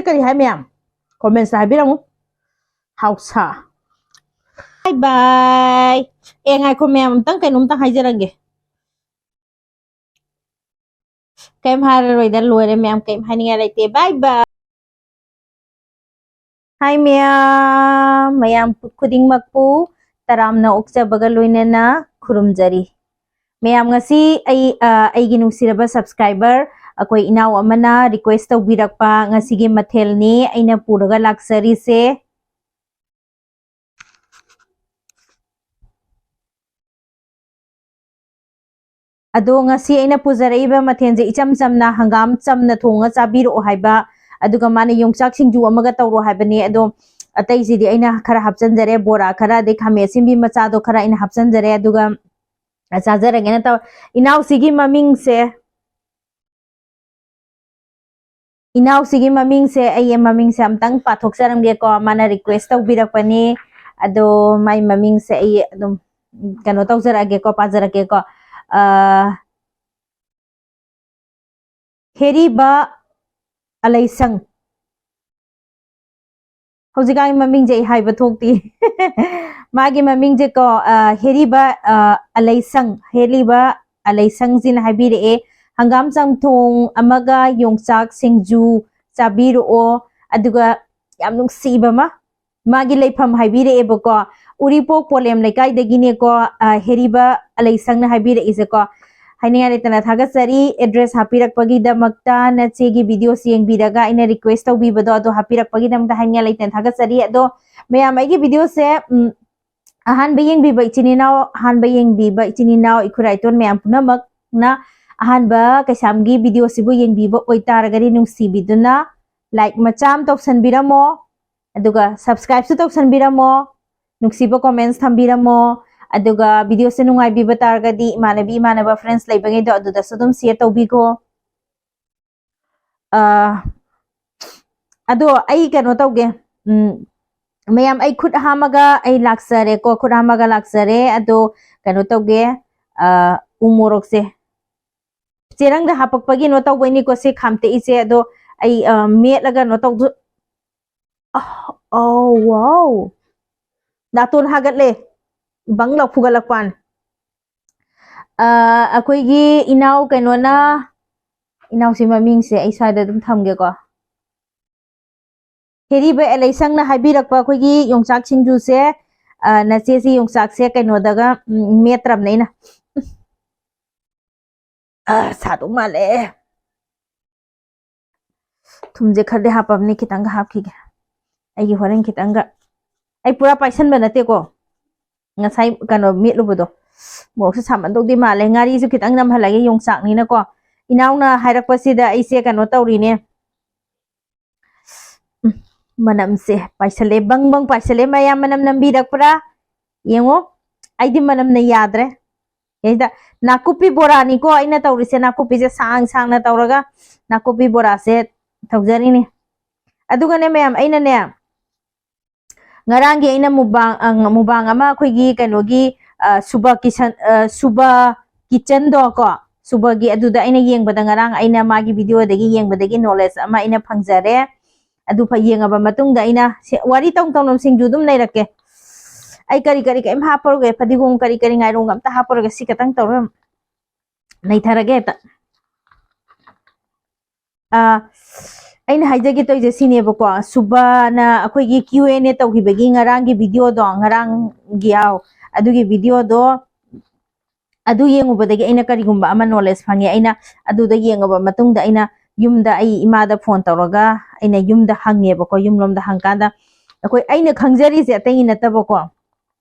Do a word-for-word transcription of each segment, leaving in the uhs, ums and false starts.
ꯀꯔꯤ ꯍꯥꯏ ꯃꯌꯥꯝ? Comments ꯇ ꯍꯥꯏꯕꯤꯔꯝꯃꯨ꯫ ꯍꯥꯎꯁꯥ꯫ Bye bye. ꯑꯦ, ꯉꯥꯏꯈꯣ ꯃꯌꯥꯝ, ꯑꯝꯇꯪ ꯀꯩꯅꯣꯝꯇꯪ ꯍꯥꯏꯖꯔꯝꯒꯦ꯫ ꯀꯩꯝ ꯍꯥꯏꯔꯔꯣꯏꯗ, ꯂꯣꯏꯔꯦ ꯃꯌꯥꯝ, ꯀꯩꯝ ꯍꯥꯏꯅꯤꯡꯉꯥꯏ ꯂꯩꯇꯦ꯫ Bye bye. ꯍꯥꯏ ꯃꯌꯥꯝ, ꯃꯌꯥꯝ ꯈꯨꯗꯤꯡꯃꯛꯄꯨ ꯇꯔꯥꯝꯅ ꯑꯣꯛꯆꯕꯒ ꯂꯣꯏꯅꯅ ꯈꯨꯔꯨꯝꯖꯔꯤ꯫ ꯃꯌꯥꯝ, ꯉꯁꯤ ꯑꯩ, ꯑ, ꯑꯩꯒꯤ ꯅꯨꯡꯁꯤꯔꯕ subscriber, ꯑꯩꯈꯣꯏ ꯏꯅꯥꯎ ꯑꯃꯅ request ꯇꯧꯕꯤꯔꯛꯄ ꯉꯁꯤꯒꯤ ꯃꯊꯦꯜꯅꯤ ꯑꯩꯅ ꯄꯨꯔꯒ ꯂꯥꯛꯆꯔꯤꯁꯦ꯫ ꯑꯗꯣ ꯉꯁꯤ ꯑꯩꯅ ꯄꯨꯖꯔꯛꯏꯕ ꯃꯊꯦꯜꯁꯦ ꯏꯆꯝ ꯆꯝꯅ ꯍꯪꯒꯥꯝ ꯆꯝꯅ ꯊꯣꯡꯉ ꯆꯥꯕꯤꯔꯛꯑꯣ ꯍꯥꯏꯕ, ꯑꯗꯨꯒ ꯃꯥꯅ ꯌꯣꯡꯆꯥꯛ ꯁꯤꯡꯖꯨ ꯑꯃꯒ ꯇꯧꯔꯣ ꯍꯥꯏꯕꯅꯦ꯫ ꯑꯗꯣ ꯑꯇꯩꯁꯤꯗꯤ ꯑꯩꯅ ꯈꯔ ꯍꯥꯞꯆꯟꯖꯔꯦ, ꯕꯣꯔꯥ ꯈꯔ, ꯑꯗꯩ ꯈꯥꯃꯦꯟ ꯑꯁꯤꯟꯕꯤ ꯃꯆꯥꯗꯣ ꯈꯔ ꯑꯩꯅ ꯍꯥꯞꯆꯟꯖꯔꯦ, ꯑꯗꯨꯒ ꯆꯥꯖꯔꯒꯦꯅ ꯇꯧ-, ꯏꯅꯥꯎꯁꯤꯒꯤ ꯃꯃꯤꯡꯁꯦ, ꯏꯅꯥꯎꯁꯤꯒꯤ ꯃꯃꯤꯡꯁꯦ, ꯑꯩ ꯃꯃꯤꯡꯁꯦ ꯑꯝꯇꯪ ꯄꯥꯊꯣꯛꯆꯔꯝꯒꯦꯀꯣ, ꯃꯥꯅ request ꯇꯧꯕꯤꯔꯛꯄꯅꯤ꯫ ꯑꯗꯣ ꯃꯥꯏ ꯃꯃꯤꯡꯁꯦ ꯑꯩ ꯑꯗꯨꯝ ꯀꯩꯅꯣ ꯇꯧꯖꯔꯛꯑꯒꯦꯀꯣ, ꯄꯥꯖꯔꯛꯀꯦꯀꯣ꯫ ꯑ, ꯍꯦꯔꯤꯕ ꯑꯂꯩꯁꯪ꯫ ꯍꯧꯖꯤꯛꯀꯥꯟꯒꯤ ꯃꯃꯤꯡꯁꯦ ꯑꯩ ꯍꯥꯏꯕ ꯊꯣꯛꯇꯦ꯫ ꯃꯥꯒꯤ ꯃꯃꯤꯡꯁꯦ ꯀꯣ, ꯑ, ꯍꯦꯔꯤꯕ, ꯑ, ꯑꯂꯩꯁꯪ, ꯍꯦꯔꯤꯕ ꯑꯂꯩꯁꯪꯁꯤꯅ ꯍꯥꯏꯕꯤꯔꯛꯑꯦ, "ꯍꯪꯒꯥꯝ ꯆꯝꯊꯣꯡ ꯑꯃꯒ ꯌꯣꯡꯆꯥꯛ ꯁꯤꯡꯖꯨ ꯆꯥꯕꯤꯔꯛꯑꯣ", ꯑꯗꯨꯒ ꯌꯥꯝ ꯅꯨꯡꯁꯤꯕ ꯑꯃ, ꯃꯥꯒꯤ ꯂꯩꯐꯝ ꯍꯥꯏꯕꯤꯔꯛꯑꯦꯕꯀꯣ, ꯎꯔꯤꯄꯣꯛ ꯄꯣꯂꯦꯝ ꯂꯩꯀꯥꯏꯗꯒꯤꯅꯦꯀꯣ, ꯑ, ꯍꯦꯔꯤꯕ ꯑꯂꯩꯁꯪꯅ ꯍꯥꯏꯕꯤꯔꯛꯏꯁꯦꯀꯣ꯫ ꯍꯥꯏꯅꯤꯡꯉꯥꯏ ꯂꯩꯇꯅ ꯊꯥꯒꯠꯆꯔꯤ꯫ Address ꯍꯥꯞꯄꯤꯔꯛꯄꯒꯤꯗꯃꯛꯇ, ꯅꯆꯦꯒꯤ videoꯁꯤ ꯌꯦꯡꯕꯤꯔꯒ ꯑꯩꯅ request ꯇꯧꯕꯤꯕꯗꯣ, ꯑꯗꯣ ꯍꯥꯞꯄꯤꯔꯛꯄꯒꯤꯗꯃꯛꯇ ꯍꯥꯏꯅꯤꯡꯉꯥꯏ ꯂꯩꯇꯅ ꯊꯥꯒꯠꯆꯔꯤ꯫ ꯑꯗꯣ ꯃꯌꯥꯝ, ꯑꯩꯒꯤ videoꯁꯦ, ꯎꯝ, ꯑꯍꯥꯟꯕ ꯌꯦꯡꯕꯤꯕ ꯏꯆꯤꯟ ꯏꯅꯥꯎ, ꯑꯍꯥꯟꯕ ꯌꯦꯡꯕꯤꯕ ꯏꯆꯤꯟ ꯏꯅꯥꯎ, ꯏꯈꯨꯔꯥ ꯏꯇꯣꯟ ꯃꯌꯥꯝ ꯄꯨꯝꯅꯃꯛꯅ ꯑꯍꯥꯟꯕ ꯀꯩꯁꯥꯝꯒꯤ videoꯁꯤꯕꯨ ꯌꯦꯡꯕꯤꯕ ꯑꯣꯏꯇꯥꯔꯒꯗꯤ, ꯅꯨꯡꯁꯤꯕꯤꯗꯨꯅ like ꯃꯆꯥ ꯑꯃ ꯇꯧꯁꯟꯕꯤꯔꯝꯃꯣ, ꯑꯗꯨꯒ subscribeꯁꯨ ꯇꯧꯁꯟꯕꯤꯔꯝꯃꯣ, ꯅꯨꯡꯁꯤꯕ comments ꯊꯝꯕꯤꯔꯝꯃꯣ, ꯑꯗꯨꯒ videoꯁꯦ ꯅꯨꯡꯉꯥꯏꯕꯤꯕ ꯇꯥꯔꯒꯗꯤ ꯏꯃꯥꯟꯅꯕꯤ, ꯏꯃꯥꯟꯅꯕ, friends ꯂꯩꯕꯉꯩꯗꯣ ꯑꯗꯨꯗꯁꯨ ꯑꯗꯨꯝ share ꯇꯧꯕꯤꯈꯣ꯫ ꯑ, ꯑꯗꯣ ꯑꯩ ꯀꯩꯅꯣ ꯇꯧꯒꯦ, ꯎꯝ, ꯃꯌꯥꯝ, ꯑꯩ ꯈꯨꯠ ꯍꯥꯝꯃꯒ ꯑꯩ ꯂꯥꯛꯆꯔꯦꯀꯣ, ꯈꯨꯠ ꯍꯥꯝꯃꯒ ꯂꯥꯛꯆꯔꯦ꯫ ꯑꯗꯣ ꯀꯩꯅꯣ ꯇꯧꯒꯦ, ꯑ, ꯎ ꯃꯣꯔꯣꯛꯁꯦ ꯆꯦꯔꯪꯗ ꯍꯥꯄꯛꯄꯒꯤꯅꯣ ꯇꯧꯕꯩꯅꯤꯀꯣ ꯁꯤ ꯈꯥꯝꯇꯦꯛꯏꯁꯦ꯫ ꯑꯗꯣ ꯑꯩ ꯃꯦꯠꯂꯒ ꯀꯩꯅꯣ ꯇꯧꯗꯣ꯫ ꯑꯧ, ꯋꯥꯎ, ꯅꯥꯇꯣꯟ ꯍꯥꯒꯠꯂꯦ, ꯕꯪ ꯂꯥꯎ ꯐꯨꯒꯠꯂꯛꯄꯥꯟ꯫ ꯑꯩꯈꯣꯏꯒꯤ ꯏꯅꯥꯎ ꯀꯩꯅꯣꯅ, ꯏꯅꯥꯎꯁꯤ ꯃꯃꯤꯡꯁꯦ ꯑꯩ ꯁ꯭ꯋꯥꯏꯗ ꯑꯗꯨꯝ ꯊꯝꯒꯦꯀꯣ꯫ ꯍꯦꯔꯤꯕ ꯑꯦꯂꯩꯁꯪꯅ ꯍꯥꯏꯕꯤꯔꯛꯄ ꯑꯩꯈꯣꯏꯒꯤ ꯌꯣꯡꯆꯥꯛ ꯁꯤꯡꯖꯨꯁꯦ, ꯅꯆꯦꯁꯤ ꯌꯣꯡꯆꯥꯛꯁꯦ ꯀꯩꯅꯣꯗꯒ ꯃꯦꯠꯇ꯭ꯔꯕꯅꯦ ꯑꯩꯅ꯫ ꯁꯥꯗꯧ ꯃꯥꯜꯂꯦ꯫ ꯊꯨꯝꯁꯦ ꯈꯔꯗꯤ ꯍꯥꯞꯄꯕꯅꯤ, ꯈꯤꯇꯪꯒ ꯍꯥꯞꯈꯤꯒꯦ꯫ ꯑꯩꯒꯤ ꯍꯣꯔꯦꯟ ꯈꯤꯇꯪꯒ, ꯑꯩ ꯄꯨꯔꯥ ꯄꯥꯏꯁꯟꯕ ꯅꯠꯇꯦꯀꯣ, ꯉꯁꯥꯏ ꯀꯩꯅꯣ ꯃꯦꯠꯂꯨꯕꯗꯣ꯫ ꯃꯣꯔꯣꯛꯁꯦ ꯁꯥꯃꯟꯗꯧꯗꯤ ꯃꯥꯜꯂꯦ, ꯉꯥꯔꯤꯁꯨ ꯈꯤꯇꯪ ꯅꯝꯍꯜꯂꯒꯦ, ꯌꯣꯡꯆꯥꯛꯅꯤꯅꯀꯣ꯫ ꯏꯅꯥꯎꯅ ꯍꯥꯏꯔꯛꯄꯁꯤꯗ ꯑꯩꯁꯦ ꯀꯩꯅꯣ ꯇꯧꯔꯤꯅꯦ꯫ ꯎꯝ, ꯃꯅꯝꯁꯦ ꯄꯥꯏꯁꯜꯂꯦ, ꯕꯪ ꯕꯪ ꯄꯥꯏꯁꯜꯂꯦ ꯃꯌꯥꯝ, ꯃꯅꯝ ꯅꯝꯕꯤꯔꯛꯄ꯭ꯔꯥ? ꯌꯦꯡꯉꯣ, ꯑꯩꯗꯤ ꯃꯅꯝꯅ ꯌꯥꯗ꯭ꯔꯦ꯫ ꯁꯤꯗ ꯅꯥꯀꯨꯞꯄꯤ ꯕꯣꯔꯥꯅꯤꯀꯣ ꯑꯩꯅ ꯇꯧꯔꯤꯁꯦ, ꯅꯥꯀꯨꯞꯄꯤꯁꯦ ꯁꯥꯡ ꯁꯥꯡꯅ ꯇꯧꯔꯒ ꯅꯥꯀꯨꯞꯄꯤ ꯕꯣꯔꯥꯁꯦ ꯇꯧꯖꯔꯤꯅꯤ꯫ ꯑꯗꯨꯒꯅꯦ ꯃꯌꯥꯝ, ꯑꯩꯅꯅꯦ, ꯉꯔꯥꯡꯒꯤ ꯑꯩꯅ ꯃꯨꯕꯥꯡ, ꯑ, ꯃꯨꯕꯥꯡ ꯑꯃ ꯑꯩꯈꯣꯏꯒꯤ ꯀꯩꯅꯣꯒꯤ, ꯑ, ꯁꯨꯕ ꯀꯤꯁꯟ, ꯑ, ꯁꯨꯕ ꯀꯤꯆꯟꯗꯣ ꯀꯣ, ꯁꯨꯕꯒꯤ, ꯑꯗꯨꯗ ꯑꯩꯅ ꯌꯦꯡꯕꯗ, ꯉꯔꯥꯡ ꯑꯩꯅ ꯃꯥꯒꯤ ꯚꯤꯗꯤꯑꯣꯗꯒꯤ ꯌꯦꯡꯕꯗꯒꯤ ꯅꯣꯂꯦꯖ ꯑꯃ ꯑꯩꯅ ꯐꯪꯖꯔꯦ꯫ ꯑꯗꯨ ꯐ-, ꯌꯦꯡꯉꯕ ꯃꯇꯨꯡꯗ ꯑꯩꯅ ꯁꯦ-, ꯋꯥꯔꯤ ꯇꯧ ꯇꯧꯅ ꯁꯤꯡꯖꯨ ꯑꯗꯨꯝ ꯂꯩꯔꯛꯀꯦ꯫ ꯑꯩ ꯀꯔꯤ ꯀꯔꯤ ꯀꯔꯤꯝ ꯍꯥꯞꯄꯔꯣꯏꯒꯦ, ꯐꯗꯤꯒꯣꯝ ꯀꯔꯤ ꯀꯔꯤ ꯉꯥꯏꯔꯣꯡꯒ ꯑꯝꯇ ꯍꯥꯞꯄꯔꯣꯏꯒꯦ, ꯁꯤ ꯈꯛꯇꯪ ꯇꯧꯔ ꯅꯩꯊꯔꯒꯦ ꯍꯦꯛꯇ꯫ ꯑ, ꯑꯩꯅ ꯍꯥꯏꯖꯒꯦ ꯇꯧꯔꯤꯁꯦ ꯁꯤꯅꯦꯕꯀꯣ, ꯁꯨꯕꯅ ꯑꯩꯈꯣꯏꯒꯤ Q and A ꯇꯧꯈꯤꯕꯒꯤ ꯉꯔꯥꯡꯒꯤ ꯚꯤꯗꯤꯑꯣꯗꯣ, ꯉꯔꯥꯡꯒꯤ, ꯑꯥꯎ, ꯑꯗꯨꯒꯤ ꯚꯤꯗꯤꯑꯣꯗꯣ, ꯑꯗꯨ ꯌꯦꯡꯉꯨꯕꯗꯒꯤ ꯑꯩꯅ ꯀꯔꯤꯒꯨꯝꯕ ꯑꯃ ꯅꯣꯂꯦꯖ ꯐꯪꯉꯦ꯫ ꯑꯩꯅ ꯑꯗꯨꯗ ꯌꯦꯡꯉꯕ ꯃꯇꯨꯡꯗ ꯑꯩꯅ ꯌꯨꯝꯗ ꯑꯩ ꯏꯃꯥꯗ ꯐꯣꯟ ꯇꯧꯔꯒ ꯑꯩꯅ ꯌꯨꯝꯗ ꯍꯪꯉꯦꯕꯀꯣ, ꯌꯨꯝꯂꯣꯝꯗ ꯍꯪꯀꯥꯟꯗ ꯑꯩꯈꯣꯏ, ꯑꯩꯅ ꯈꯪꯖꯔꯤꯁꯦ ꯑꯇꯩꯒꯤ ꯅꯠꯇꯕꯀꯣ,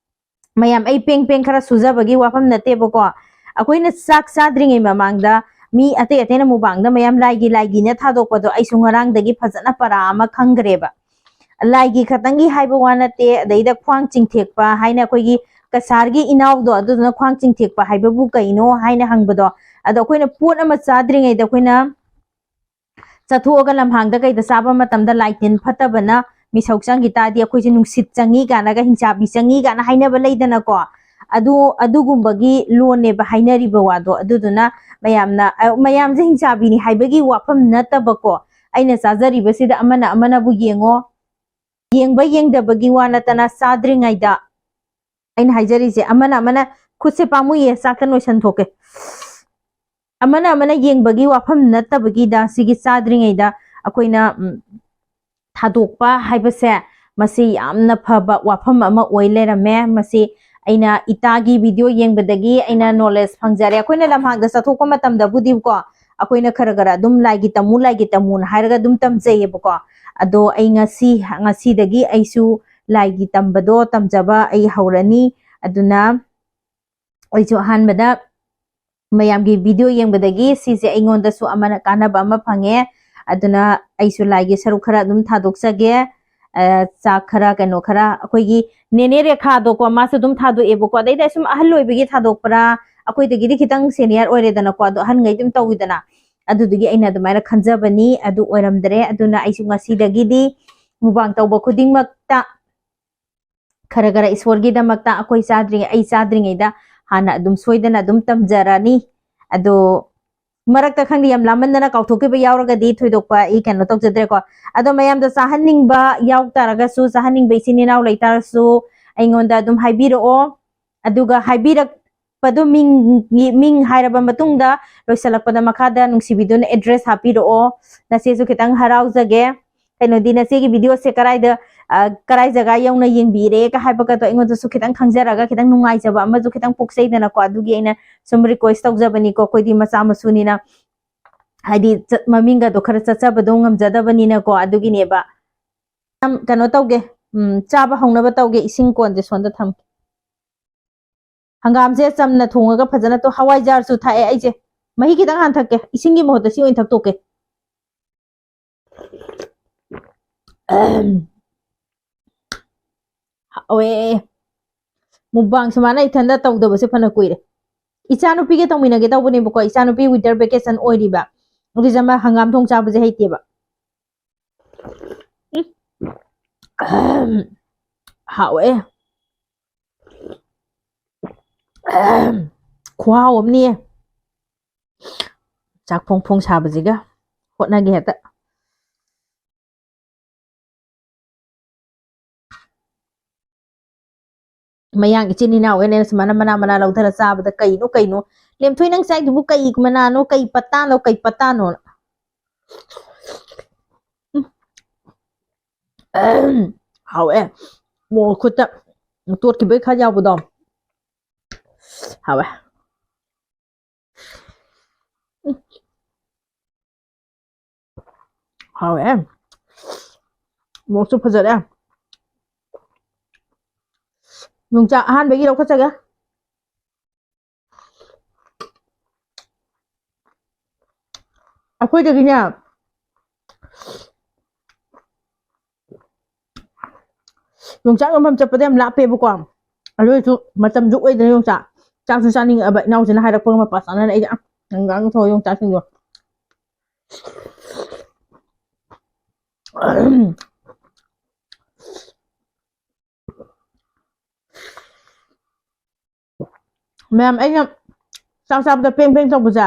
ꯃꯌꯥꯝ, ꯑꯩ ꯄꯦꯡ ꯄꯦꯡ ꯈꯔ ꯁꯨꯖꯕꯒꯤ ꯋꯥꯐꯝ ꯅꯠꯇꯦꯕꯀꯣ꯫ ꯑꯩꯈꯣꯏꯅ ꯆꯥꯛ ꯆꯥꯗ꯭ꯔꯤꯉꯩ ꯃꯃꯥꯡꯗ ꯃꯤ ꯑꯇꯩ ꯑꯇꯩꯅ ꯃꯨꯕꯥꯡꯗ ꯃꯌꯥꯝ ꯂꯥꯏꯒꯤ ꯂꯥꯏꯒꯤꯅ ꯊꯥꯗꯣꯛꯄꯗꯣ ꯑꯩꯁꯨ ꯉꯔꯥꯡꯗꯒꯤ ꯐꯖꯅ ꯄꯔꯥ ꯑꯃ ꯈꯪꯈ꯭ꯔꯦꯕ꯫ ꯂꯥꯏꯒꯤ ꯈꯛꯇꯪꯒꯤ ꯍꯥꯏꯕ ꯋꯥ ꯅꯠꯇꯦ, ꯑꯗꯩꯗ ꯈ꯭ꯋꯥꯡ ꯆꯤꯡꯊꯦꯛꯄ ꯍꯥꯏꯅ ꯑꯩꯈꯣꯏꯒꯤ ꯀꯁꯥꯔꯒꯤ ꯏꯅꯥꯎꯗꯣ, ꯑꯗꯨꯗꯨꯅ ꯈ꯭ꯋꯥꯡ ꯆꯤꯡꯊꯦꯛꯄ ꯍꯥꯏꯕꯕꯨ ꯀꯩꯅꯣ ꯍꯥꯏꯅ ꯍꯪꯕꯗꯣ, ꯑꯗꯣ ꯑꯩꯈꯣꯏꯅ ꯄꯣꯠ ꯑꯃ ꯆꯥꯗ꯭ꯔꯤꯉꯩꯗ ꯑꯩꯈꯣꯏꯅ ꯆꯠꯊꯣꯛꯑꯒ ꯂꯝꯍꯥꯡꯗ ꯀꯩꯗ ꯆꯥꯕ ꯃꯇꯝꯗ ꯂꯥꯏ ꯇꯤꯟ ꯐꯠꯇꯕꯅ ꯃꯤꯁꯧ ꯆꯪꯈꯤ ꯇꯥꯔꯗꯤ ꯑꯩꯈꯣꯏꯁꯦ ꯅꯨꯡꯁꯤꯠ ꯆꯪꯉꯤ ꯀꯥꯏꯅꯒ, ꯍꯤꯡꯆꯥꯕꯤ ꯆꯪꯉꯤ ꯀꯥꯏꯅ ꯍꯥꯏꯅꯕ ꯂꯩꯗꯅꯀꯣ꯫ ꯑꯗꯨ, ꯑꯗꯨꯒꯨꯝꯕꯒꯤ ꯂꯣꯟꯅꯦꯕ ꯍꯥꯏꯅꯔꯤꯕ ꯋꯥꯗꯣ꯫ ꯑꯗꯨꯗꯨꯅ ꯃꯌꯥꯝꯅ, ꯑ, ꯃꯌꯥꯝꯁꯦ ꯍꯤꯡꯆꯥꯕꯤꯅꯤ ꯍꯥꯏꯕꯒꯤ ꯋꯥꯐꯝ ꯅꯠꯇꯕꯀꯣ, ꯑꯩꯅ ꯆꯥꯖꯔꯤꯕꯁꯤꯗ ꯑꯃꯅ ꯑꯃꯅꯕꯨ ꯌꯦꯡꯉꯣ꯫ ꯌꯦꯡꯕ ꯌꯦꯡꯗꯕꯒꯤ ꯋꯥ ꯅꯠꯇꯅ ꯆꯥꯗ꯭ꯔꯤꯉꯩꯗ, ꯑꯩꯅ ꯍꯥꯏꯖꯔꯤꯁꯦ, ꯑꯃꯅ ꯑꯃꯅ, "ꯈꯨꯠꯁꯦ ꯄꯥꯝꯃꯨꯏꯌꯦ, ꯆꯥꯛꯇ ꯂꯣꯏꯁꯟꯊꯣꯛꯀꯦ"꯫ ꯑꯃꯅ ꯑꯃꯅ ꯌꯦꯡꯕꯒꯤ ꯋꯥꯐꯝ ꯅꯠꯇꯕꯒꯤꯗ, ꯁꯤꯒꯤ ꯆꯥꯗ꯭ꯔꯤꯉꯩꯗ ꯑꯩꯈꯣꯏꯅ, ꯎꯝ, ꯊꯥꯗꯣꯛꯄ ꯍꯥꯏꯕꯁꯦ, ꯃꯁꯤ ꯌꯥꯝꯅ ꯐꯕ ꯋꯥꯐꯝ ꯑꯃ ꯑꯣꯏ ꯂꯩꯔꯝꯃꯦ꯫ ꯃꯁꯤ ꯑꯩꯅ ꯏꯇꯥꯒꯤ video ꯌꯦꯡꯕꯗꯒꯤ ꯑꯩꯅ knowledge ꯐꯪꯖꯔꯦ꯫ ꯑꯩꯈꯣꯏꯅ ꯂꯝꯍꯥꯡꯗ ꯆꯠꯊꯣꯛꯄ ꯃꯇꯝꯗꯕꯨꯗꯤꯀꯣ, ꯑꯩꯈꯣꯏꯅ ꯈꯔ ꯈꯔ ꯑꯗꯨꯝ "ꯂꯥꯏꯒꯤ ꯇꯝꯃꯨ, ꯂꯥꯏꯒꯤ ꯇꯝꯃꯨꯅ" ꯍꯥꯏꯔꯒ ꯑꯗꯨꯝ ꯇꯝꯖꯩꯌꯦꯕꯀꯣ꯫ ꯑꯗꯣ ꯑꯩ ꯉꯁꯤ, ꯉꯁꯤꯗꯒꯤ ꯑꯩꯁꯨ ꯂꯥꯏꯒꯤ ꯇꯝꯕꯗꯣ ꯇꯝꯖꯕ ꯑꯩ ꯍꯧꯔꯅꯤ꯫ ꯑꯗꯨꯅ ꯑꯩꯁꯨ ꯑꯍꯥꯟꯕꯗ ꯃꯌꯥꯝꯒꯤ video ꯌꯦꯡꯕꯗꯒꯤ ꯁꯤꯁꯦ ꯑꯩꯉꯣꯟꯗꯁꯨ ꯑꯃꯅ ꯀꯥꯟꯅꯕ ꯑꯃ ꯐꯪꯉꯦ꯫ ꯑꯗꯨꯅ ꯑꯩꯁꯨ ꯂꯥꯏꯒꯤ ꯁꯔꯨꯛ ꯈꯔ ꯑꯗꯨꯝ ꯊꯥꯗꯣꯛꯆꯒꯦ꯫ ꯑ, ꯆꯥꯛ ꯈꯔ, ꯀꯩꯅꯣ ꯈꯔ, ꯑꯩꯈꯣꯏꯒꯤ ꯅꯦꯅꯦ ꯔꯦꯈꯥꯗꯣꯀꯣ, ꯃꯥꯁꯨ ꯑꯗꯨꯝ ꯊꯥꯗꯣꯛꯑꯦꯕꯀꯣ꯫ ꯑꯗꯩꯗꯤ ꯑꯁꯨꯝ ꯑꯍꯜ ꯑꯣꯏꯕꯒꯤ ꯊꯥꯗꯣꯛꯄ꯭ꯔꯥ, ꯑꯩꯈꯣꯏꯗꯒꯤꯗꯤ ꯈꯤꯇꯪ senior ꯑꯣꯏꯔꯦꯗꯅꯀꯣ, ꯑꯗꯣ ꯑꯍꯟꯉꯩꯗꯤ ꯑꯗꯨꯝ ꯇꯧꯋꯤꯗꯅ꯫ ꯑꯗꯨꯗꯨꯒꯤ ꯑꯩꯅ ꯑꯗꯨꯃꯥꯏꯅ ꯈꯟꯖꯕꯅꯤ꯫ ꯑꯗꯨ ꯑꯣꯏꯔꯝꯗ꯭ꯔꯦ꯫ ꯑꯗꯨꯅ ꯑꯩꯁꯨ ꯉꯁꯤꯗꯒꯤꯗꯤ mukbang ꯇꯧꯕ ꯈꯨꯗꯤꯡꯃꯛꯇ ꯈꯔ ꯈꯔ ꯏꯁꯣꯔꯒꯤꯗꯃꯛꯇ ꯑꯩꯈꯣꯏ ꯆꯥꯗ꯭ꯔꯤꯉꯩ, ꯑꯩ ꯆꯥꯗ꯭ꯔꯤꯉꯩꯗ ꯍꯥꯟꯅ ꯑꯗꯨꯝ ꯁꯣꯏꯗꯅ ꯑꯗꯨꯝ ꯇꯝꯖꯔꯅꯤ꯫ ꯑꯗꯣ ꯃꯔꯛꯇ, ꯈꯪꯗꯦ, ꯌꯥꯝ ꯂꯥꯝꯃꯟꯗꯅ ꯀꯥꯎꯊꯣꯛꯈꯤꯕ ꯌꯥꯎꯔꯒꯗꯤ ꯊꯣꯏꯗꯣꯛꯄ ꯑꯩ ꯀꯩꯅꯣ ꯇꯧꯖꯗ꯭ꯔꯦꯀꯣ꯫ ꯑꯗꯣ ꯃꯌꯥꯝꯗ ꯆꯥꯍꯟꯅꯤꯡꯕ ꯌꯥꯎ ꯇꯥꯔꯒꯁꯨ, ꯆꯥꯍꯟꯅꯤꯡꯕ ꯏꯆꯤꯟ ꯏꯅꯥꯎ ꯂꯩꯇꯥꯔꯁꯨ ꯑꯩꯉꯣꯟꯗ ꯑꯗꯨꯝ ꯍꯥꯏꯕꯤꯔꯛꯑꯣ꯫ ꯑꯗꯨꯒ ꯍꯥꯏꯕꯤꯔꯛꯄꯗꯨ ꯃꯤꯡ, ꯃꯤꯡ ꯍꯥꯏꯔꯕ ꯃꯇꯨꯡꯗ ꯂꯣꯏꯁꯤꯜꯂꯛꯄꯗ ꯃꯈꯥꯗ ꯅꯨꯡꯁꯤꯕꯤꯗꯨꯅ address ꯍꯥꯞꯄꯤꯔꯛꯑꯣ꯫ ꯅꯆꯦꯁꯨ ꯈꯤꯇꯪ ꯍꯔꯥꯎꯖꯒꯦ꯫ ꯀꯩꯅꯣꯗꯤ, ꯅꯆꯦꯒꯤ videoꯁꯦ ꯀꯔꯥꯏꯗ, ꯑ, ꯀꯔꯥꯏ ꯖꯒꯥ ꯌꯧꯅ ꯌꯦꯡꯕꯤꯔꯦꯒ ꯍꯥꯏꯕꯒꯗꯣ ꯑꯩꯉꯣꯟꯗꯁꯨ ꯈꯤꯇꯪ ꯈꯪꯖꯔꯒ ꯈꯤꯇꯪ ꯅꯨꯡꯉꯥꯏꯖꯕ ꯑꯃꯁꯨ ꯈꯤꯇꯪ ꯄꯣꯛꯆꯩꯗꯅꯀꯣ꯫ ꯑꯗꯨꯒꯤ ꯑꯩꯅ ꯁꯨꯝ request ꯇꯧꯖꯕꯅꯤꯀꯣ꯫ ꯑꯩꯈꯣꯏꯗꯤ ꯃꯆꯥ ꯃꯁꯨꯅꯤꯅ, ꯍꯥꯏꯗꯤ, ꯆꯠ-, ꯃꯃꯤꯡꯒꯗꯣ ꯈꯔ ꯆꯠꯆꯕꯗꯣ ꯉꯝꯖꯗꯕꯅꯤꯅꯀꯣ꯫ ꯑꯗꯨꯒꯤꯅꯦꯕ꯫ ꯌꯥꯝ ꯀꯩꯅꯣ ꯇꯧꯒꯦ, ꯎꯝ, ꯆꯥꯕ ꯍꯧꯅꯕ ꯇꯧꯒꯦ꯫ ꯏꯁꯤꯡ ꯀꯣꯟꯁꯦ ꯁꯣꯝꯗ ꯊꯝꯒꯦ꯫ ꯍꯪꯒꯥꯝꯁꯦ ꯆꯝꯅ ꯊꯣꯡꯉꯒ ꯐꯖꯅ ꯇꯣ-, ꯍꯋꯥꯏꯖꯥꯔꯁꯨ ꯊꯥꯛꯑꯦ ꯑꯩꯁꯦ꯫ ꯃꯍꯤ ꯈꯤꯇꯪ ꯍꯥꯟꯅ ꯊꯛꯀꯦ꯫ ꯏꯁꯤꯡꯒꯤ ꯃꯍꯨꯠꯇ ꯁꯤ ꯑꯣꯏꯅ ꯊꯛꯇꯣꯛꯀꯦ꯫ ꯑꯍꯝ꯫ ꯍꯥꯎꯋꯦ꯫ Mukbang ꯁꯨꯃꯥꯏꯅ ꯏꯊꯟꯗ ꯇꯧꯗꯕꯁꯦ ꯐꯅ ꯀꯨꯏꯔꯦ꯫ ꯏꯆꯥꯅꯨꯄꯤꯒ ꯇꯧꯃꯤꯟꯅꯒꯦ ꯇꯧꯕꯅꯦꯕꯀꯣ꯫ ꯏꯆꯥꯅꯨꯄꯤ winter vacation ꯑꯣꯏꯔꯤꯕ꯫ ꯑꯗꯨꯁꯦ ꯃꯥ ꯍꯪꯒꯥꯝ ꯊꯣꯡ ꯆꯥꯕꯁꯦ ꯍꯩꯇꯦꯕ꯫ ꯎꯝ꯫ ꯑꯍꯝ꯫ ꯍꯥꯎꯋꯦ꯫ ꯑꯍꯝ꯫ ꯈꯨꯍꯥꯎ ꯑꯃꯅꯤꯌꯦ꯫ ꯆꯥꯛ ꯐꯣꯡ ꯐꯣꯡ ꯁꯥꯕꯁꯤꯒ ꯍꯣꯠꯅꯒꯦ ꯍꯦꯛꯇ꯫ ꯃꯌꯥꯡ ꯏꯆꯤꯟ ꯏꯅꯥꯎꯒꯩꯅ ꯁꯨꯃꯥꯏꯅ ꯃꯅꯥ ꯃꯅꯥ ꯂꯧꯊꯔ ꯆꯥꯕꯗ ꯀꯩꯅꯣ ꯀꯩꯅꯣ? ꯂꯦꯝꯊꯣꯏ, ꯅꯪ ꯆꯥꯏꯗꯨꯕꯨ ꯀꯩ ꯃꯅꯥꯅꯣ, ꯀꯩ ꯄꯇꯥꯅꯣ, ꯀꯩ ꯄꯇꯥꯅꯣ? ꯎꯝ꯫ ꯍꯥꯎꯋꯦ꯫ ꯃꯣꯔꯣꯛ ꯈꯨꯠꯇ ꯇꯣꯠꯈꯤꯕꯩ ꯈꯔ ꯌꯥꯎꯕꯗꯣ ꯍꯥꯎꯋꯦ꯫ ꯎꯝ꯫ ꯍꯥꯎꯋꯦ꯫ ꯃꯣꯔꯣꯛꯁꯨ ꯐꯖꯔꯦ꯫ ꯌꯣꯡꯆꯥꯛ ꯑꯍꯥꯟꯕꯒꯤ ꯂꯧꯈꯠꯆꯒꯦ꯫ ꯑꯩꯈꯣꯏꯗꯒꯤꯅꯦ, ꯌꯣꯡꯆꯥꯛ ꯌꯣꯟꯐꯝ ꯆꯠꯄꯗ ꯌꯥꯝ ꯂꯥꯞꯄꯦꯕꯀꯣ꯫ ꯑꯗꯨ ꯑꯣꯏꯔꯁꯨ ꯃꯇꯝꯁꯨ ꯑꯣꯏꯗꯅ ꯌꯣꯡꯆꯥꯛ ꯆꯥꯛꯁꯨ ꯆꯥꯅꯤꯡꯉꯛꯑꯕ꯫ ꯏꯅꯥꯎꯁꯤꯅ ꯍꯥꯏꯔꯛꯄꯒ ꯃꯄꯥ ꯆꯥꯅꯅ ꯑꯩꯁꯦ, "ꯑ, ꯍꯪꯒꯥꯝ ꯊꯣꯡ ꯌꯣꯡꯆꯥꯛꯁꯤꯡꯗꯣ"꯫ ꯃꯌꯥꯝ, ꯑꯩꯅ ꯆꯥꯛ ꯆꯥꯕꯗ ꯄꯦꯡ ꯄꯦꯡ ꯇꯧꯕꯁꯦ,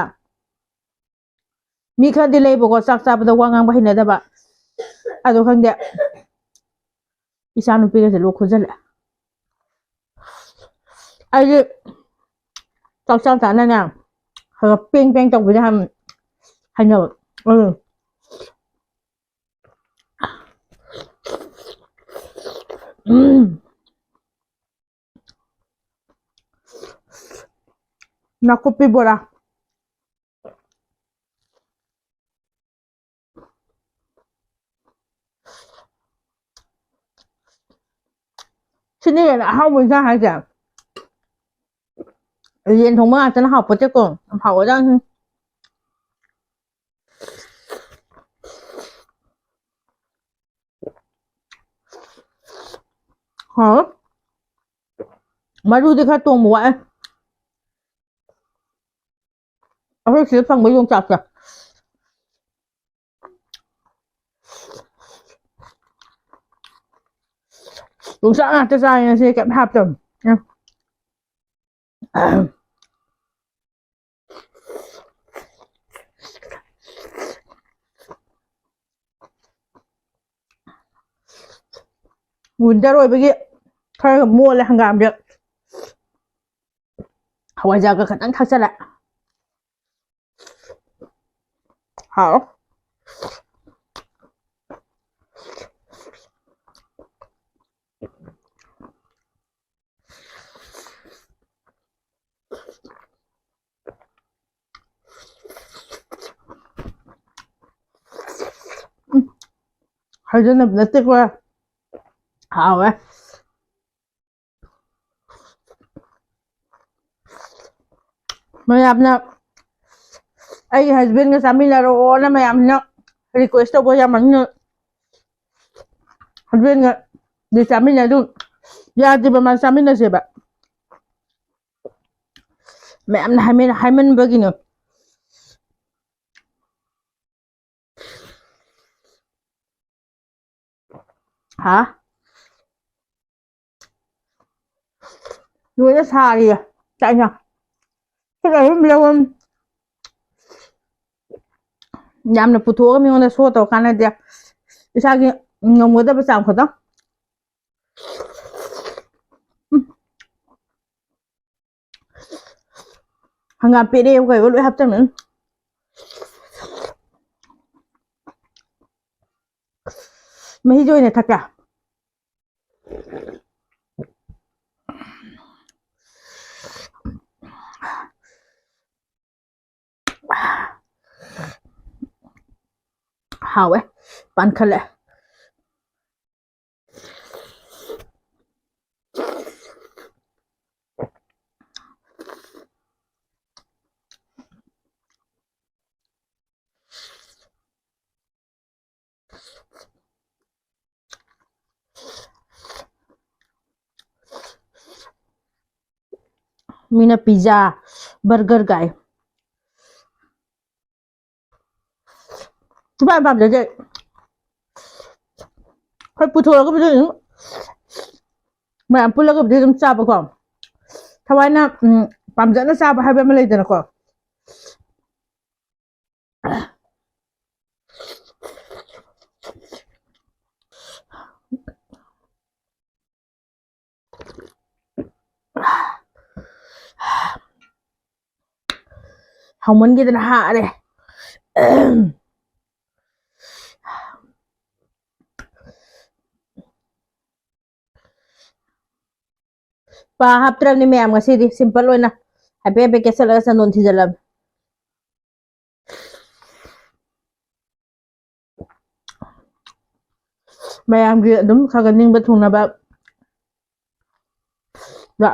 ꯃꯤ ꯈꯔꯗꯤ ꯂꯩꯕꯀꯣ, ꯆꯥꯛ ꯆꯥꯕꯗ ꯋꯥ ꯉꯥꯡꯕ ꯍꯩꯅꯗꯕ꯫ ꯑꯗꯣ ꯈꯪꯗꯦ, ꯏꯆꯥ ꯅꯨꯄꯤꯒꯁꯦ ꯂꯣꯛ ꯈꯨꯖꯜꯂꯦ꯫ ꯑꯩꯗꯤ ꯆꯥꯛ ꯆꯥ ꯆꯥꯅꯅꯦ, ꯈꯔ ꯄꯦꯡ ꯄꯦꯡ ꯇꯧꯕꯁꯦ ꯌꯥꯝ ꯍꯩꯅꯕ꯫ ꯎꯝ꯫ ꯎꯝ꯫ ꯅꯥꯀꯨꯞꯄꯤ ꯕꯣꯔꯥ꯫ ꯁꯤꯅꯤ ꯀꯩꯅꯣ ꯑꯍꯥꯎꯕ ꯏꯟꯁꯥꯡ ꯍꯥꯏꯁꯦ꯫ ꯌꯦꯟ ꯊꯣꯡꯕ ꯉꯥꯛꯇꯅ ꯍꯥꯎꯄꯣꯠꯇꯦꯀꯣ꯫ ꯌꯥꯝ ꯍꯥꯎꯒ꯭ꯔꯖꯥꯠꯅꯤ꯫ ꯍꯥꯎꯋꯦ꯫ ꯃꯔꯨꯗꯤ ꯈꯔ ꯇꯣꯡꯕ ꯋꯥꯠꯂꯦ꯫ ꯑꯩꯈꯣꯏ ꯁꯤꯗ ꯐꯪꯕ ꯌꯣꯡꯆꯥꯛꯁꯦ꯫ ꯌꯣꯡꯆꯥꯛ ꯉꯥꯛꯇ ꯆꯥꯏ ꯉꯁꯤ, ꯀꯩꯝ ꯍꯥꯞꯇꯕꯅꯤ꯫ ꯎꯝ꯫ ꯋꯤꯟꯇꯔ ꯑꯣꯏꯕꯒꯤ ꯈꯔ ꯃꯣꯠꯂꯦ ꯍꯪꯒꯥꯝꯁꯦ꯫ ꯍꯋꯥꯏꯖꯥꯔꯒ ꯈꯇꯪ ꯊꯥꯛꯆꯜꯂꯦ꯫ ꯍꯥꯎ꯫ ꯎꯝ꯫ ꯍꯥꯏꯖꯟꯅꯕ ꯅꯠꯇꯦꯀꯣ꯫ ꯍꯥꯎꯋꯦ꯫ ꯃꯌꯥꯝꯅ ꯑꯩꯒꯤ husbandꯒ ꯆꯥꯃꯤꯟꯅꯔꯛꯑꯣꯅ ꯃꯌꯥꯝꯅ request ꯇꯧꯕ ꯌꯥꯝꯃꯟꯅ husbandꯒꯗꯤ ꯆꯥꯃꯤꯟꯅ ꯑꯗꯨꯝ ꯌꯥꯗꯦꯕ, ꯃꯥ ꯆꯥꯃꯤꯟꯅꯁꯦꯕ꯫ ꯃꯌꯥꯝꯅ ꯍꯥꯏꯃꯟ-, ꯍꯥꯏꯃꯟꯕꯒꯤꯅꯦ꯫ ꯍꯥ? ꯂꯣꯏꯅ ꯁꯥꯔꯤꯌꯦ꯫ ꯆꯥꯛ ꯏꯟꯁꯥꯡ꯫ ꯈꯨꯠ ꯑꯗꯨꯝ ꯂꯧꯔꯝ-, ꯌꯥꯝꯅ ꯄꯨꯊꯣꯛꯑꯒ ꯃꯤꯉꯣꯟꯗ show ꯇꯧꯔ ꯀꯥꯟꯅꯗꯦ꯫ ꯏꯁꯥꯒꯤ ꯉꯝꯒꯗꯕ ꯆꯥꯡ ꯈꯛꯇꯪ꯫ ꯎꯝ꯫ ꯍꯪꯒꯥꯝ ꯄꯦꯔꯦ ꯀꯩꯕ ꯂꯣꯏ ꯍꯥꯞꯆꯟꯕꯅꯤ꯫ ꯃꯍꯤꯁꯨ ꯑꯣꯏꯅ ꯊꯛꯀꯦ꯫ ꯍꯥꯎꯋꯦ꯫ ꯄꯥꯟꯈꯠꯂꯛꯑꯦ꯫ ꯃꯤꯅ pizza, burger ꯀꯥꯏ꯫ ꯁꯨꯄꯥꯝ ꯄꯥꯝꯖꯗꯦ꯫ ꯑꯩꯈꯣꯏ ꯄꯨꯊꯣꯔꯒꯕꯨꯗꯤ ꯑꯗꯨꯝ ꯃꯌꯥꯝ ꯄꯨꯜꯂꯒꯕꯨꯗꯤ ꯑꯗꯨꯝ ꯆꯥꯕꯀꯣ꯫ ꯊꯋꯥꯏꯅ, ꯎꯝ, ꯄꯥꯝꯖꯅ ꯆꯥꯕ ꯍꯥꯏꯕ ꯑꯃ ꯂꯩꯗꯅꯀꯣ꯫ ꯍꯥꯎꯃꯟꯈꯤꯗꯅ ꯍꯥꯔꯦ꯫ ꯄꯥ ꯍꯥꯞꯇ꯭ꯔꯕꯅꯤ ꯃꯌꯥꯝ, ꯉꯁꯤꯗꯤ ꯁꯤꯝꯄꯜ ꯑꯣꯏꯅ ꯍꯥꯏꯐꯦꯠ ꯍꯥꯏꯐꯦꯠ ꯀꯦꯠꯁꯜꯂꯒ ꯆꯟꯗꯣꯟ ꯊꯤꯖꯤꯜꯂꯕꯅꯤ꯫ ꯃꯌꯥꯝꯒꯤ ꯑꯗꯨꯝ ꯈꯔ ꯈꯔ ꯅꯤꯡꯕ ꯊꯨꯡꯅꯕ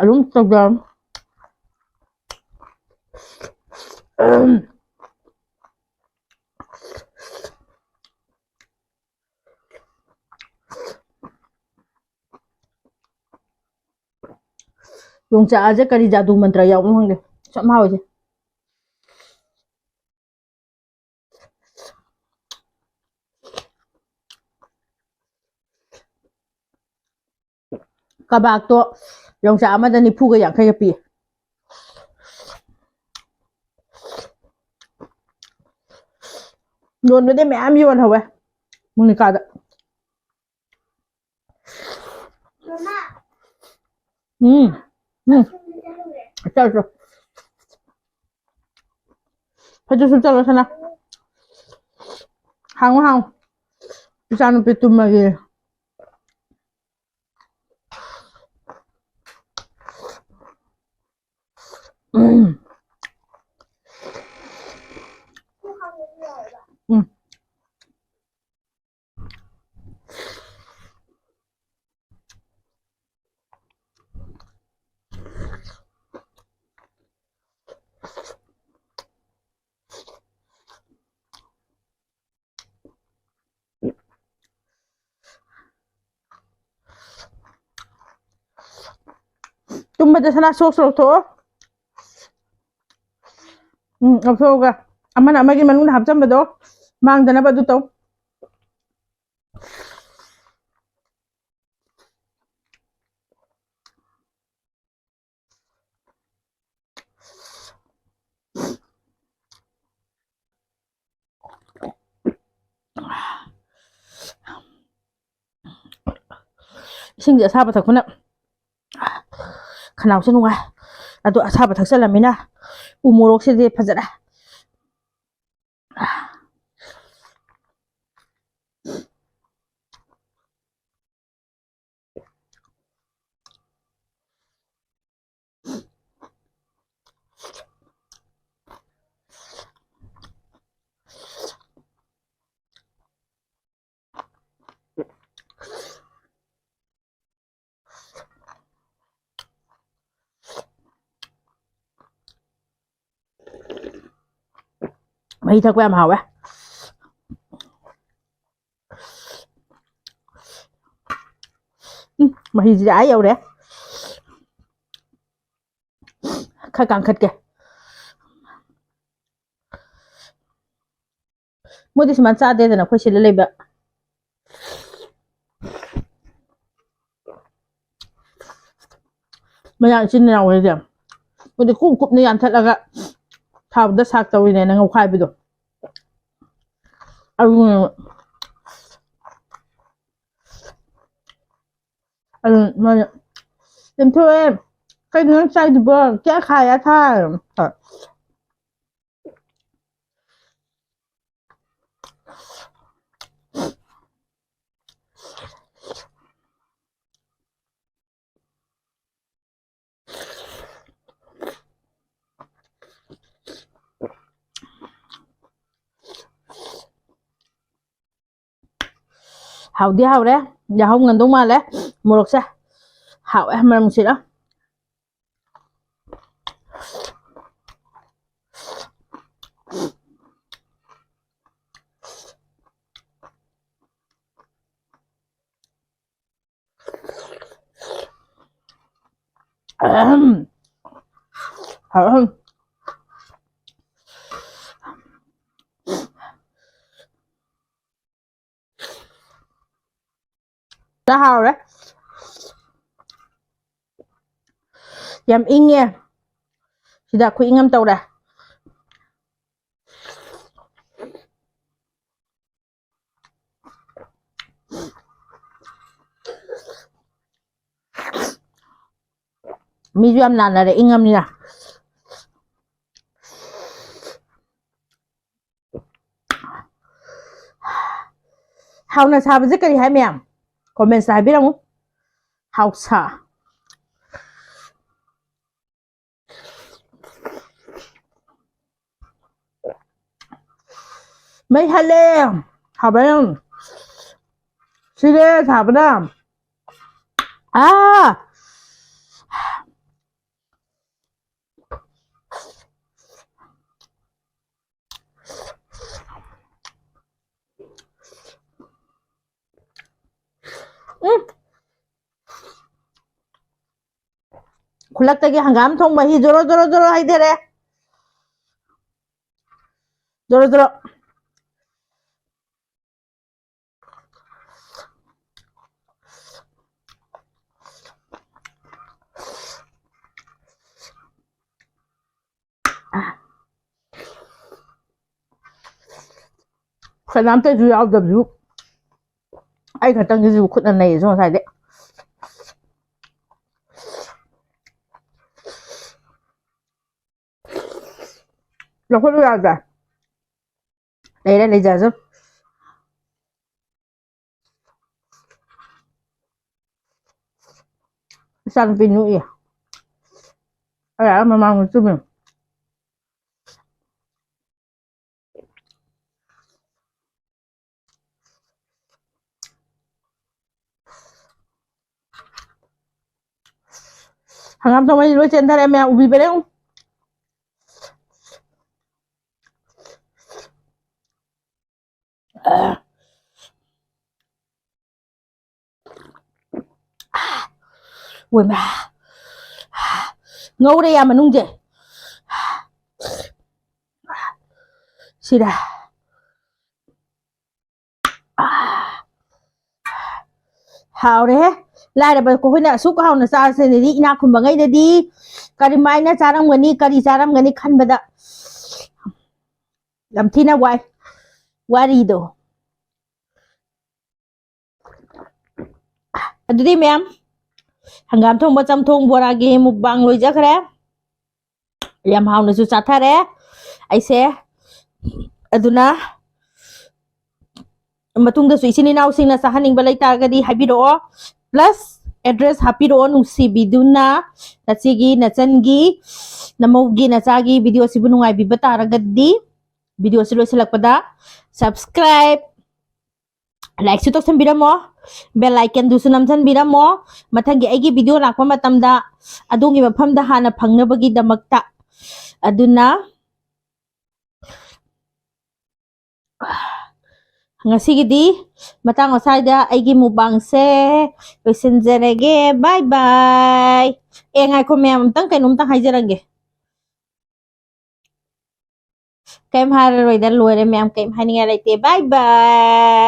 ꯑꯗꯨꯝ ꯇꯧꯖꯔꯣ꯫ ꯌꯣꯡꯆꯥꯛꯁꯦ ꯀꯔꯤ ꯖꯥꯗꯨ ꯃꯟꯇ꯭ꯔ ꯌꯥꯎꯕꯅꯣ ꯈꯪꯗꯦ, ꯁꯨꯝ ꯍꯥꯎꯋꯤꯁꯦ꯫ ꯀꯕꯥꯛꯇꯣ ꯌꯣꯡꯆꯥꯛ ꯑꯃꯗ ꯅꯤꯐꯨꯒ ꯌꯥꯡꯈꯩꯒ ꯄꯤ꯫ ꯌꯣꯟꯕꯗꯤ ꯃꯌꯥꯝ ꯌꯣꯟꯍꯧꯋꯦ ꯃꯣꯅꯤꯀꯥꯗ꯫ ꯎꯝ, ꯎꯝ꯫ ꯆꯠꯂꯣ, ꯆꯠꯂꯣ꯫ ꯐꯩꯖꯨꯞ ꯁꯨꯞꯆꯜꯂꯣ, ꯁꯅꯥ꯫ ꯍꯥꯡꯉꯨ, ꯍꯥꯡꯉꯨ꯫ ꯏꯆꯥꯅꯨꯄꯤ ꯇꯨꯝꯃꯒꯦ꯫ ꯎꯝ꯫ ꯎꯝ꯫ ꯇꯨꯝꯕꯗ ꯁꯅꯥ ꯁꯣꯛꯁ ꯂꯧꯊꯣꯛꯑꯣ꯫ ꯎꯝ, ꯂꯧꯊꯣꯛꯑꯒ ꯑꯃꯅ ꯑꯃꯒꯤ ꯃꯅꯨꯡꯗ ꯍꯥꯞꯆꯟꯕꯗꯣ ꯃꯥꯡꯗꯅꯕ ꯑꯗꯨ ꯇꯧ꯫ ꯏꯁꯤꯡꯁꯦ ꯑꯁꯥꯕ ꯊꯛꯄꯅ ꯈꯅꯥꯎꯁꯦ ꯅꯨꯡꯉꯥꯏ꯫ ꯑꯗꯣ ꯑꯁꯥꯕ ꯊꯛꯆꯜꯂꯃꯤꯅ ꯎ ꯃꯣꯔꯣꯛꯁꯤꯗꯤ ꯐꯖꯔꯦ꯫ ꯃꯍꯤ ꯊꯛꯄ ꯌꯥꯝ ꯍꯥꯎꯋꯦ꯫ ꯎꯝ, ꯃꯍꯤꯁꯤꯗꯤ ꯑꯥ ꯌꯧꯔꯦ꯫ ꯈꯔ ꯀꯥꯡꯈꯠꯀꯦ꯫ ꯃꯣꯏꯗꯤ ꯁꯨꯃꯥꯏꯅ ꯆꯥꯗꯦꯗꯅ ꯑꯩꯈꯣꯏ ꯁꯤꯗ ꯂꯩꯕ ꯃꯌꯥꯝ ꯏꯆꯤꯟ ꯏꯅꯥꯎ ꯍꯣꯏꯗꯤ꯫ ꯃꯣꯏꯗꯤ ꯀꯨꯞ ꯀꯨꯞꯅ ꯌꯥꯟꯊꯠꯂꯒ ꯊꯥꯎꯗ ꯁꯥꯛ ꯇꯧꯔꯤꯅꯦꯅ ꯉꯧꯈꯥꯏꯕꯗꯣ꯫ ꯑꯗꯨꯅꯦꯕ꯫ ꯑꯗꯨ ꯃꯥꯅ, "ꯇꯦꯝꯊꯣꯏ, ꯀꯩꯅꯣ ꯅꯪ ꯆꯥꯏꯗꯨꯕꯣ? ꯀꯌꯥ ꯈꯥꯏ ꯊꯥ?" ꯍꯥꯎꯗꯤ ꯍꯥꯎꯔꯦ꯫ ꯌꯥꯍꯧ ꯉꯟꯗꯧ ꯃꯥꯜꯂꯦ꯫ ꯃꯣꯔꯣꯛꯁꯦ ꯍꯥꯎꯋꯦ, ꯃꯅꯝ ꯅꯨꯡꯁꯤꯔ꯫ ꯑꯍꯝ꯫ ꯑꯍꯝ꯫ ꯆꯥ ꯍꯥꯎꯔꯦ꯫ ꯌꯥꯝ ꯏꯪꯉꯦ꯫ ꯁꯤꯗ ꯈꯨꯏꯪ ꯑꯃ ꯇꯧꯔꯦ꯫ ꯃꯤꯁꯨ ꯌꯥꯝ ꯅꯥꯟꯅꯔꯦ ꯏꯪꯉꯝꯅꯤꯅ꯫ ꯍꯥꯎꯅ ꯁꯥꯕꯁꯦ ꯀꯔꯤ ꯍꯥꯏ ꯃꯌꯥꯝ? Comments ꯇ ꯍꯥꯏꯕꯤꯔꯝꯃꯨ꯫ ꯍꯥꯎꯁꯥ꯫ ꯃꯩ ꯍꯜꯂꯦ꯫ ꯍꯥꯎꯕ ꯌꯥꯝ꯫ ꯁꯤꯔꯦ ꯁꯥꯕꯅ꯫ ꯑꯥ꯫ ꯎꯝ꯫ ꯈꯨꯜꯂꯛꯇꯒꯤ ꯍꯪꯒꯥꯝ ꯊꯣꯡꯕ ꯍꯤ ꯖꯣꯔꯣ ꯖꯣꯔꯣ ꯖꯣꯔꯣ ꯍꯩꯊꯔꯦ꯫ ꯖꯣꯔꯣ ꯖꯣꯔꯣ꯫ ꯀꯅꯥꯝꯇꯁꯨ ꯌꯥꯎꯗꯕꯁꯨ ꯑꯩ ꯈꯛꯇꯪꯒꯤꯁꯨ ꯈꯨꯠꯅ ꯅꯩꯌꯦꯁꯨ ꯉꯁꯥꯏꯗꯩ꯫ ꯂꯧꯈꯠꯂꯨ ꯌꯥꯗ꯭ꯔꯥ? ꯂꯩꯔꯦ, ꯂꯩꯖꯔꯁꯅꯨ꯫ ꯏꯆꯥꯅꯨꯄꯤ ꯅꯣꯛꯏ꯫ ꯑꯩ ꯑꯥ ꯃꯃꯥꯡꯗ ꯆꯨꯝꯃꯦ꯫ ꯍꯪꯒꯥꯝ ꯊꯣꯡꯕꯩ ꯂꯣꯏ ꯆꯦꯟꯊꯔꯦ ꯃꯌꯥꯝ, ꯎꯕꯤꯕ꯭ꯔꯥ ꯌꯦꯡꯉꯨ꯫ ꯑꯣꯏꯃꯥ꯫ ꯉꯧꯔꯦ ꯌꯥ ꯃꯅꯨꯡꯁꯦ꯫ ꯁꯤꯔꯦ꯫ ꯍꯥꯎꯔꯦꯍꯦ꯫ ꯂꯥꯏꯔꯕ ꯑꯩꯈꯣꯏꯅ ꯑꯁꯨꯛ ꯍꯥꯎꯅ ꯆꯥꯔꯁꯤꯅꯗꯤ ꯏꯅꯥꯛ ꯈꯨꯟꯕꯉꯩꯗꯗꯤ ꯀꯔꯤꯃꯥꯏꯅ ꯆꯥꯔꯝꯒꯅꯤ, ꯀꯔꯤ ꯆꯥꯔꯝꯒꯅꯤ ꯈꯟꯕꯗ ꯌꯥꯝ ꯊꯤꯅ ꯋꯥꯏ ꯋꯥꯔꯤꯗꯣ꯫ ꯑꯗꯨꯗꯤ ꯃꯌꯥꯝ, ꯍꯪꯒꯥꯝ ꯊꯣꯡꯕ, ꯆꯝꯊꯣꯡ, ꯕꯣꯔꯥꯒꯤ mukbang ꯂꯣꯏꯖꯈ꯭ꯔꯦ꯫ ꯌꯥꯝ ꯍꯥꯎꯅꯁꯨ ꯆꯥꯊꯔꯦ ꯑꯩꯁꯦ꯫ ꯑꯗꯨꯅ ꯃꯇꯨꯡꯗꯁꯨ ꯏꯆꯤꯟ ꯏꯅꯥꯎꯁꯤꯡꯅ ꯆꯥꯍꯟꯅꯤꯡꯕ ꯂꯩꯇꯥꯔꯒꯗꯤ ꯍꯥꯏꯕꯤꯔꯛꯑꯣ꯫ Plus address ꯍꯥꯞꯄꯤꯔꯛꯑꯣ, ꯅꯨꯡꯁꯤꯕꯤꯗꯨꯅ ꯅꯆꯦꯒꯤ, ꯅꯆꯟꯒꯤ, ꯅꯃꯧꯒꯤ, ꯅꯆꯥꯒꯤ video ꯁꯤꯕꯨ ꯅꯨꯡꯉꯥꯏꯕꯤꯕ ꯇꯥꯔꯒꯗꯤ video ꯁꯤ ꯂꯣꯏꯁꯤꯜꯂꯛꯄꯗ subscribe, like ꯁꯨ ꯇꯧꯁꯟꯕꯤꯔꯝꯃꯣ, bell icon ꯗꯨꯁꯨ ꯅꯝꯁꯟꯕꯤꯔꯝꯃꯣ꯫ ꯃꯊꯪꯒꯤ ꯑꯩꯒꯤ video ꯂꯥꯛꯄ ꯃꯇꯝꯗ ꯑꯗꯣꯝꯒꯤ ꯃꯐꯝꯗ ꯍꯥꯟꯅ ꯐꯪꯅꯕꯒꯤꯗꯃꯛꯇ꯫ ꯑꯗꯨꯅ ꯉꯁꯤꯒꯤꯗꯤ ꯃꯇꯥꯡ ꯑꯁ꯭ꯋꯥꯏꯗ ꯑꯩꯒꯤ mukbang ꯁꯦ ꯂꯣꯏꯁꯤꯟꯖꯔꯒꯦ꯫ Bye bye꯫ ꯑꯦ, ꯉꯥꯏꯈꯣ ꯃꯌꯥꯝ, ꯑꯝꯇꯪ ꯀꯩꯅꯣꯝꯇꯪ ꯍꯥꯏꯖꯔꯝꯒꯦ꯫ ꯀꯩꯝ ꯍꯥꯏꯔꯔꯣꯏꯗ, ꯂꯣꯏꯔꯦ ꯃꯌꯥꯝ, ꯀꯩꯝ ꯍꯥꯏꯅꯤꯡꯉꯥꯏ ꯂꯩꯇꯦ꯫ Bye bye꯫